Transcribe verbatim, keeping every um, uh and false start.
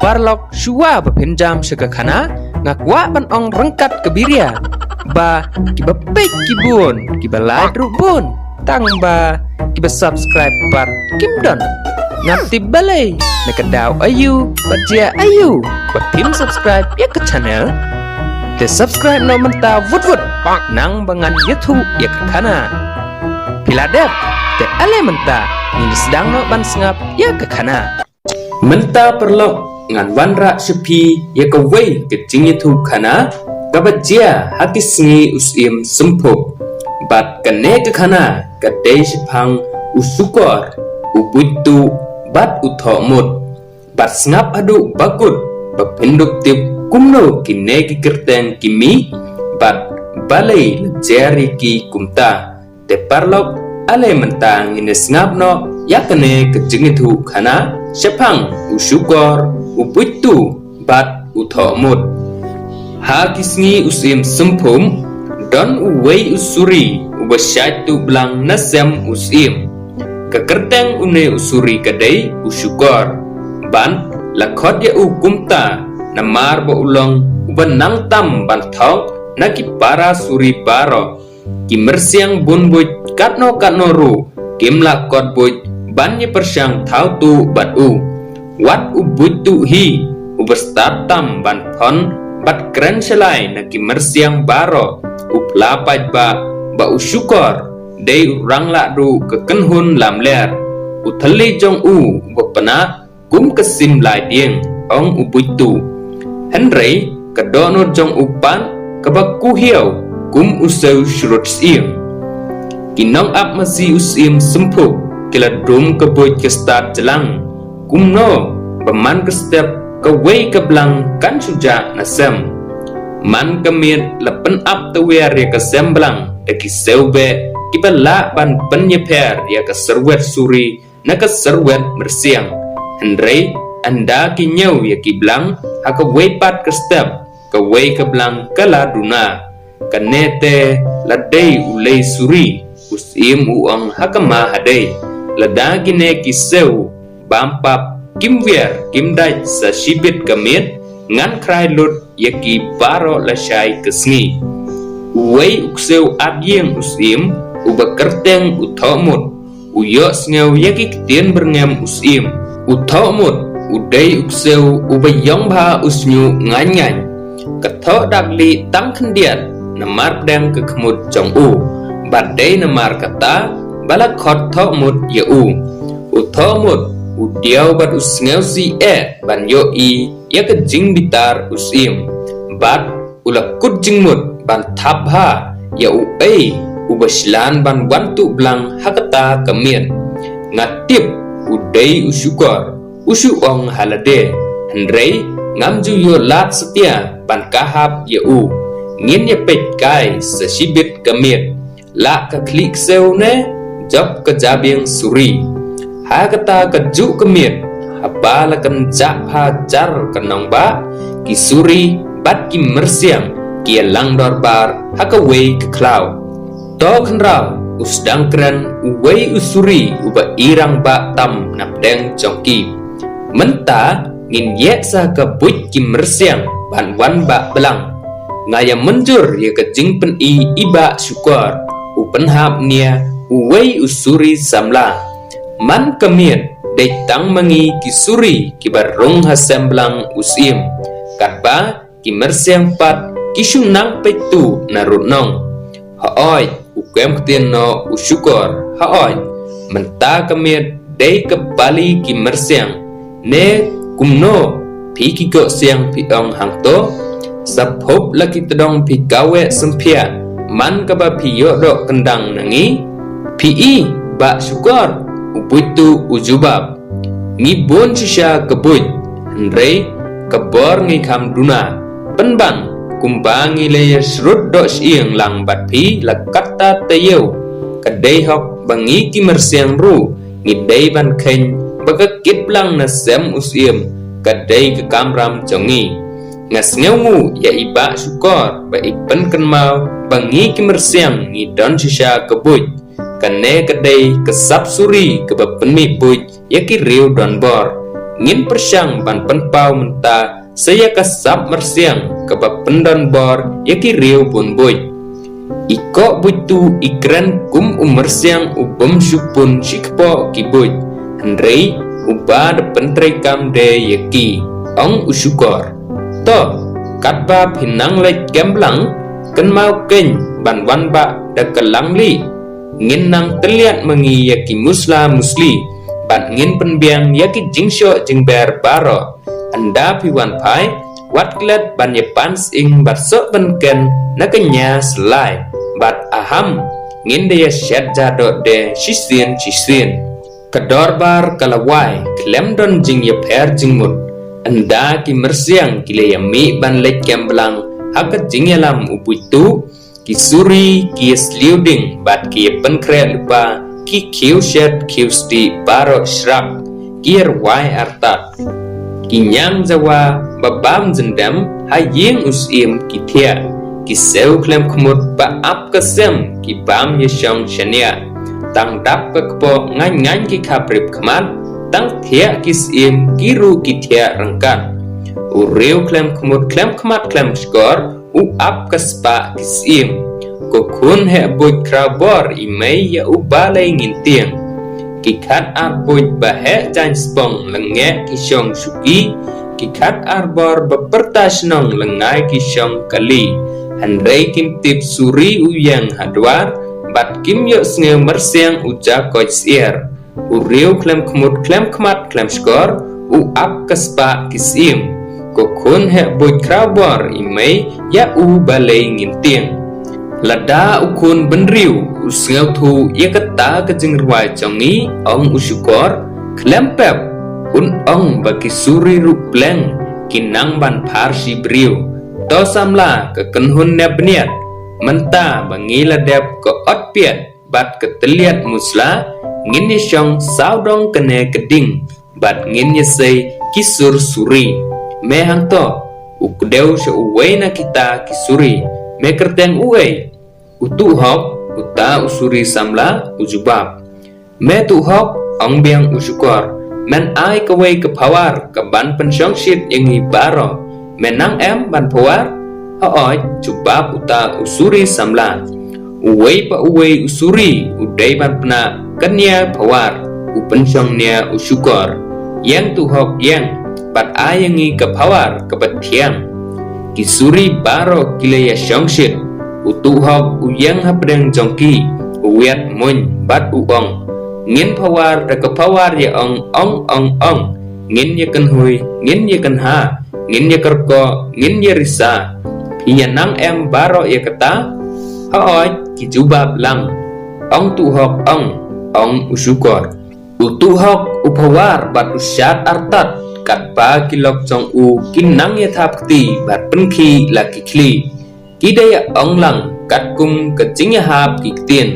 paralok, shuwa ba phin jam sha ka khana, nga kwah ban ong ryngkat ka biria ba kiba peit ki bun, kiba like ruh bun, tang ba kiba subscribe pat kim don. Ngam tip balei, na ka daw aïu bad jia aïu ba phim subscribe ïa ka channel. Te subscribe noh mynta vut vut, nang ba ngan ïathuh ïa ka khana. Phi la dep? Te ale mynta ngin sdang noh ban sngap ïa ka khana. Mynta paralok, ngan wanrah sha phi ïa kawei ka jingïathuh khana kaba jia ha ki sngi u Syiem Symphub. Bad kane ka khana ka dei shaphang u Shukor, u Buittuh bad u Thohmut. Bad sngap haduh ba kut ba phin dup tip kumno kine ki kyrteng ki mih bad balei la jer ïa ki kumta. Te paralok, ale mynta ngin ïa sngap noh ïa kane ka jingïathuh khana shaphang u Shukor, u Buittuh bad u Thohmut. Ha ki sngi u Syiem Symphub, don uwei u suri uba shait tuh blang na sem u Syiem. Ka kyrteng une u suri ka dei u Shukor. Bad la khot ïa u kumta namar ba u long uba nang tam ban thok na ki para suri baroh. Ki myrsiang bun buit katno katno ruh kim lah kot buit ban ïa pyrshang thaw tuh bad u. Wat u Buittuh hi uba stad tam ban phon bad kren shalai na ki myrsiang baroh, u phla paidbah ba u Shukor dei u ranglah duh ka kynhun lamler. U thylli jong u uba pnah kum ka sim lai dieng, ong u Buittuh. Hynrei ka dohnud jong u pat kaba kuhiaw kum u sew shrut syieng. Ki nongap masi u Syiem Symphub ki la dum ka buit ka stad jlang. Kumno ba man ka step kawei ka blang kan shu jah na sem. Man ka miet la pynap tawiar ïa ka sem blang da ki sew beh kiba lah ban pynïapher ïa ka syrwet suri na ka syrwet myrsiang. Hynrei ynda ki ñiew ïa ki blang ha kawei pat ka step, kawei ka blang ka la duna. Kane te la dei u lei suri, u Syiem u ong ha ka ma hadei. Lada kine ki sew bam pap kim wiar kim dait sa shibit ka miet, ngan khrai lut ïa ki baroh lashai ka sngi. Uwei u ksew at ïing u Syiem uba kyrteng u Thohmut u ïohsngew ïa ki ktien byrngem u Syiem. U Thohmut u dei u ksew uba ïong bha u shñiuh ngaiñ ngaiñ. Ka thoh dak lieh tang khyndiat namar pdeng ka khmut jong u. Bad dei namar kata ba la khot Thohmut ïa u. U Thohmut u diaw bad u sngewsih eh ban ïohi ïa ka jingbitar u Syiem. Bad u la kut jingmut ban thap bha ïa uei uba shlur ban wan tuh blang ha kata ka miet. Nga tip u dei u Shukor, u shu ong ha lade. Hynrei ngam ju ïoh lad satia ban kah hap ïa u. Ngin ïa peit kai sa shibit ka miet. Lah ka khlieh ksew ne jop ka jabieng suri. Ha kata ka juh ka miet, haba la kynjah bha jar ka nongbah, ki suri bad ki myrsiang ki ïalang dorbar ha kawei ka khlaw. To khynraw, u sdang kren uwei u suri uba i rangbah tam na pdeng jong ki. Mynta ngin ïeh sa ka buit ki myrsiang ban wan bah blang. Nga ïa mynjur ïa ka jingpyni i Bah Shukor, u pynhap nia uwei u suri samla. Man ka miet dei tang ma ngi ki suri kiba rung ha sem blang u Syiem. Katba ki myrsiang pat ki shu nang peit tuh na rud nong. Hooid, u kem ktien noh u Shukor, hooid. Mynta ka miet dei ka pali ki myrsiang. Ne kumno phi ki goh siang phi ong hangto? Sa phup la ki tdong phi kaweh symphia man kaba phi ïoh doh kyndang na ngi? Phi i, Bah Shukor, u buit tuh u jubab. Ngi bun shisha ka buit, hynrei ka bor ngi kham duna. Pynban, kumba ngi la ïa shrut doh shyieng lang bad phi la katta taïew, ka dei hok ba ngi ki myrsiang ruh ngi dei ban kheiñ ba ka kit blang na sem u Syiem ka dei ka kamram jong ngi. Nga sngewnguh ïa i Bah Shukor ba i pynkynmaw ba ngi ki myrsiang ngi don shisha ka buit. Kane ka dei ka sap suri kaba pynmih buit ïa ki riew donbor. ngin pyrshang ban pynpaw mynta sa ïa ka sap myrsiang kaba pyndon bor ïa ki riew bun buit. I koh buit tuh i kren kum u myrsiang u bym shu pun shi kpoh ki buit, hynrei uba da pyntreikam de ïa ki, ong u Shukor. To, katba phi nang leit kem blang, kynmaw keiñ ban wan bah da ka langli. Ngin nang tylliat ma ngi ïa ki musla musli, bad ngin pynbiang ïa ki jingshoh jingber baroh. Ynda phi wan phai, wat klet ban ïa pan sying bad soh pynken na ka ñia slai. Bad aham, ngin da ïa shet ja doh de shisien shisien. Ka dorbar ka la wai, khlem don jingïapher jingmut. Ynda ki myrsiang ki la ïa mih ban leit kem blang ha ka jingïalam u buit tuh, ki suri ki ïa sliew ding bad ki ïa pynkhreh lypa, ki khiew shet khiew sdieh baroh shrak, ki ïa rwai artat. Ki ñiang jawa ba bam jyndem ha ïing u syiem ki thiah, ki sew khlem khmut ba ap ka sem ki bam ïa shong shaniah. Tang dap ka kpoh ngaiñ ngaiñ ki khap rip khmat, tang thiah ki syiem ki ruh ki thiah ryngkat. U riew khlem khmut khlem khmat khlem shkor, u ap ka spah ki syiem. Ko khun heh buit khraw bor i mei ïa u balei ngin tieng. Ki khat ar buit ba heh jaiñ spong lyngngoh ki shong shuki, ki khat ar bor ba pyrta shnong lyngngai ki shong kali. Hynrei kim tip suri u ïeng ha dwar, bad kim ïohsngew myrsiang u ja koit syiar. U riew khlem khmut khlem khmat khlem shkor, u ap ka spah ki syiem. Ko khun heh buit khraw bor i mei ïa u balei ngin tieng. Lada u khun bynriew u sngewthuh ïa kata ka jingrwai jong ngi, ong u Shukor, khlem pep un ong ba ki suri ruh pleng ki nang ban phar shi briew. To samla ka kynhun ne bniat, mynta ba ngi la dep ka ot piat bad ka tylliat musla, ngin ïa shong sawdong kane ka ding bad ngin ïa sei ki sur suri. Me hangto, u kdew sha uwei na kita ki suri, me kyrteng uei? U Tuh Hok, uta u suri samla u jubab. Me Tuh Hok, ong biang u Shukor, men ai kawei ka phawar kaban pynshongshit ïa ngi baroh. Me nang em ban phawar? Hooid, jubab uta u suri samla. Uwei pa uwei u suri u dei ban pynah ka nia phawar, u pynshong nia u Shukor. Ïeng Tuh Hok ïeng, bad ai ïa ngi ka phawar kaba thiang. Ki suri baroh ki la ïa shongshit. U Tuh Hok u ïeng hapdeng jong ki, u wiat muiñ bad u ong, ngin phawar da ka phawar ïa ong ong ong ong. Ngin ïa kynhui, ngin ïa kynha, ngin ïa kyrkoh, ngin ïa risa. Phi ïa nang em baroh ïa kata? Hooid, ki jubab lang. Ong Tuh Hok ong, ong u Shukor. U Tuh Hok u phawar bad u shad artat, katba ki lok jong u ki nang ïa thap kti bad pynkhih la ki khlieh. Ki da ïa ong lang katkum ka jingïahap ki ktien,